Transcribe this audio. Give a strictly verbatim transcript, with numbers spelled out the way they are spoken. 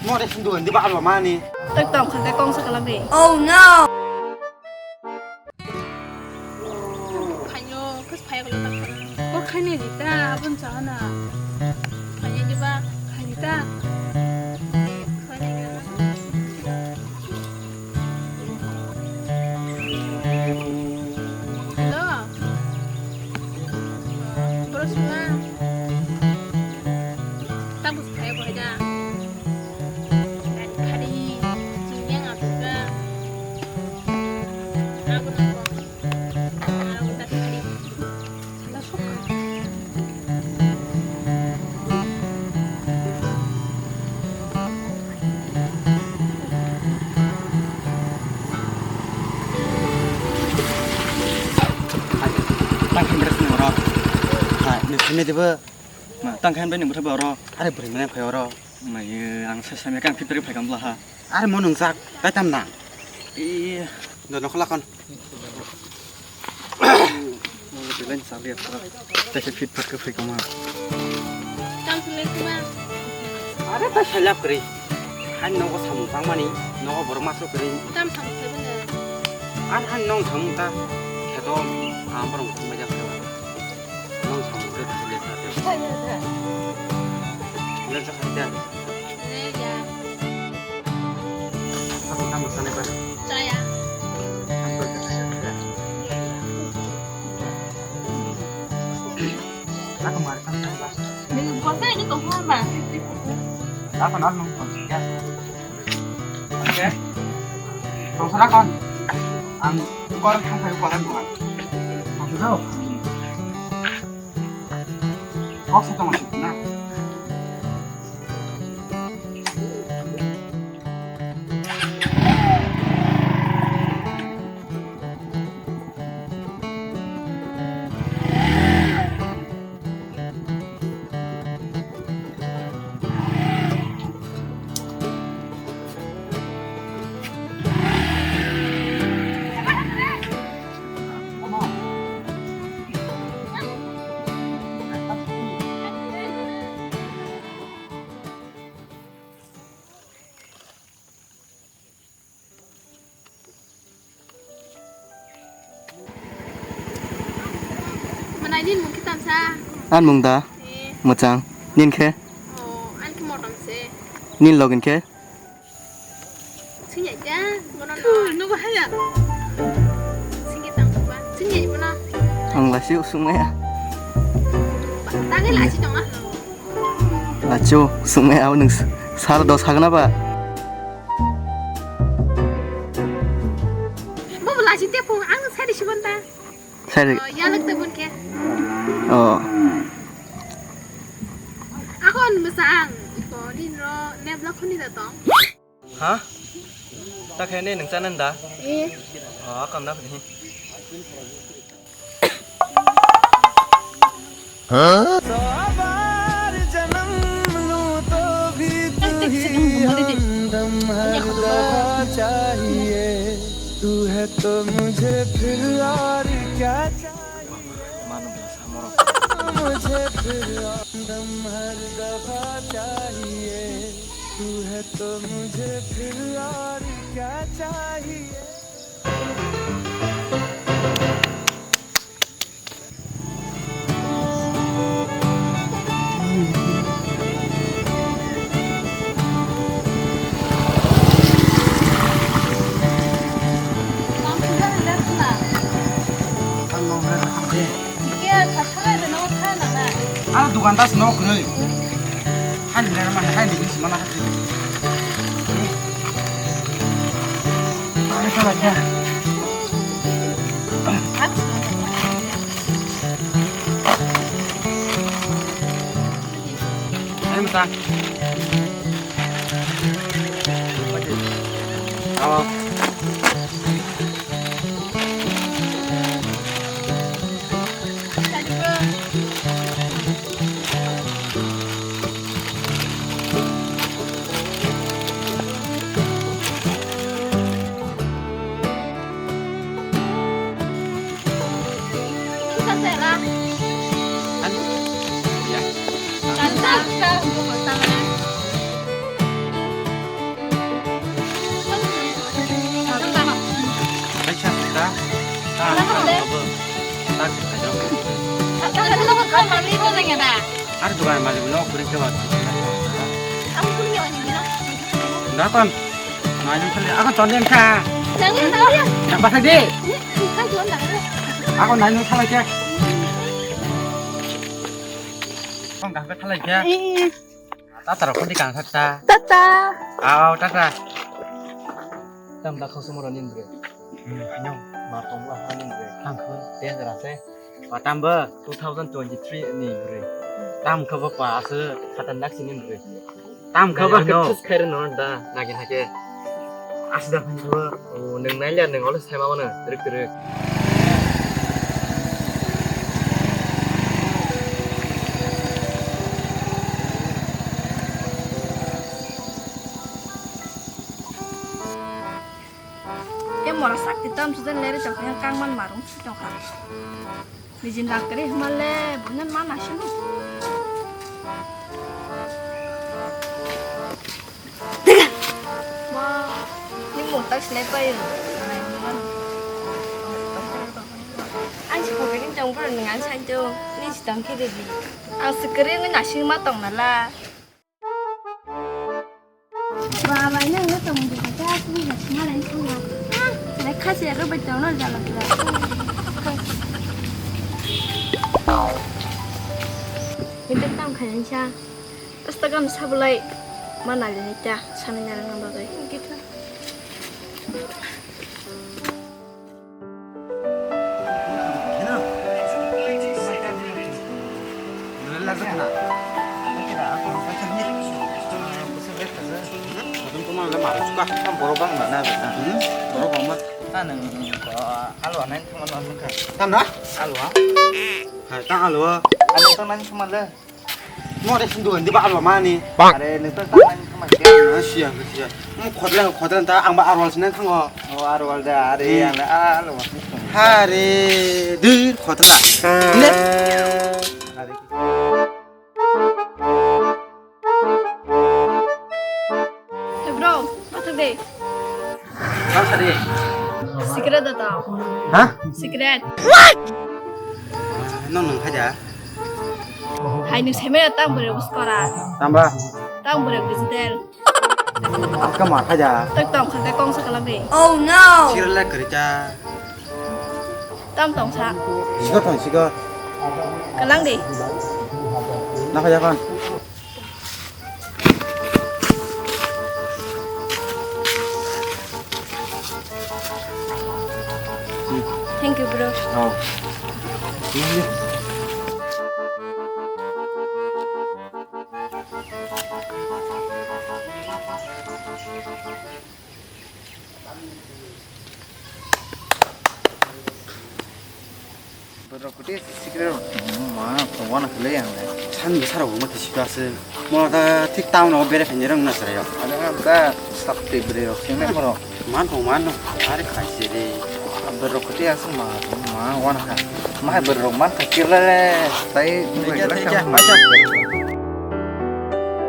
More sindu hindi ba alo mani. Tak tong khake kong sa kalak ni. Oh no. Khayo, kas phai ko tak. Ko khani dita, abun chana. Khani diba, khani ta. Hello. Bro, suna. Tabuk phai ko da. Gari khari, jingyang abuka. Aku nang ko. Aku tak khari. Salah suka. Tang khan beres ni oro. Ha, ni sini tiba. Ma, tang khan bai ni bwtha ba oro. Are bwrwi mane phai oro. Ma, ye, ang sa samya kang phipri phai kam bla ha. Are mo nung sak, tai tam na. Iya. Do nokhola kon. Bilen sali apa? Tese fit pat ke free koma. Tam sele kuma. Are ta salap kri. Han nogo samung pangmani, nogo borok masuk kri. Tam samung kri bene. An han nong samung ta. Kheto amorong kumajak kri. Nong samung kri ta sele sa. Lel sa khaja. Lel ya. Aku tambah sana, Pak. Saya. Aku ke sana, Pak. Aku marah kan, Pak. Dengan puasa ini kok, Pak? Aku nak nonton, ya. Oke. Tong sana, kon. Ang kor kan saya kualan, Pak. Maksud kau? Kok sih, tong, maksud, nah. Manai nin mung kitan sa. An mung da? Eh. Mwchang. Nin khe? Oh, an khe motom se. Nin login khe? Singya kya? Bono no. Nugo haya. Singya tang ba. Singya bono. Ang lasi usung maya. Tangi lasi tong ah. Lachu, sungmai abo nwng sar dos hagna ba? Bo bo lachi te phung ang sari sibon ta. Sari. Oh, yalak te bun ke. Oh. Ako an masa ang. Ko din ro ne blok khuni da tong. Ha? Ta khe ne nwng chana da? Eh. Oh, akam na phri. Ha? सौ बार जन्म लूं तो भी तू ही हमदम हर दफा चाहिए। तू है तो मुझे फिर और क्या चाहिए? मुझे फिर हमदम हर दफा चाहिए। तू है तो मुझे फिर और क्या चाहिए? Ano dukan das no kwrwi. Hani nana mani hani ni simana hati. Ani kala kya? Ani mata. Awa. Kau mami ko nanya da. Ar dukan malik no kuri ke wat. Aku pun nyawa ni bila. Dakon. Nanya kali, aku tonton ka. Jangan tahu ya. Apa tadi? Kan tuan dah. Aku nanya kali ke. Kong kahpe khalai khe. Tata rok kondi kang sakta. Tata. Aw, tata. Tam da khosum ro nin bre. Hmm, ano. Ma tong la ha nin bre. Ang khun. Ten jara se. Wa tam ba two thousand twenty-three ni bre. Tam kha ba pa ase khatan dak sini bre. Tam kha ba no. Tus khair no da nagin hake. Asda khan kha ba. O nang nai lia nang olo sai ma wana. Rik rik. Ke mora sakti tam sudan lere chok yang kang man marung si chok ha. Bijin rak kere male bunyan mana sinu. Wah, ni mung tak sinai payo. Ang si pokokni jong bro nang ang sanjo. Ni si tang kiri di. Ang si kere ngi nasing ma tong nala. Baba, nang no tong di kata aku ni nasing ma lai sung. Lekha se ro bai tong no jala pura. Itu tam khayan cha. Asta kam sablai mana le ta sana nyarang bagwi. Borok bang na na. Borok bang ma. Tang alwa nai thangma nang kha. Tang na? Alwa. Hai tang alwa. Ano tang nai thangma le. Mo de sindu ndi ba alwa mani. Are ne to ta nang kama ke. Na siya, na siya. Mo khotle khotle ta ang ba arwal sine thango. O arwal da are ang da alwa. Hare dir khotla. Ne. Are. Hey bro, mathak de. Tang sari. Secret da tao. Ha? Secret. Nong nong khaja. Hai nung semera tang bwrwi uskora. Tamba. Tang bwrwi digital. Aska ma khaja. Tak tong kha kong sa kalang de. Oh no. Secret la khaja. Tam tong sa. Sigo tong sigo. Kalang de. Na khaja kan. Thank you, bro. Oh. Borok kwtwi sikre rok ma wana kwlai ang le. San bwsa rok ma thisi ka se. Mo ta thik town o bere khaini rang na sare yo. Ane ang ta sakti bre rok sing le borok. Man thong man thong are khai se re. Borok kwtwi aswk ma ma wana kha. Ma borok man kha kir le tai. Thik ya, thik ya.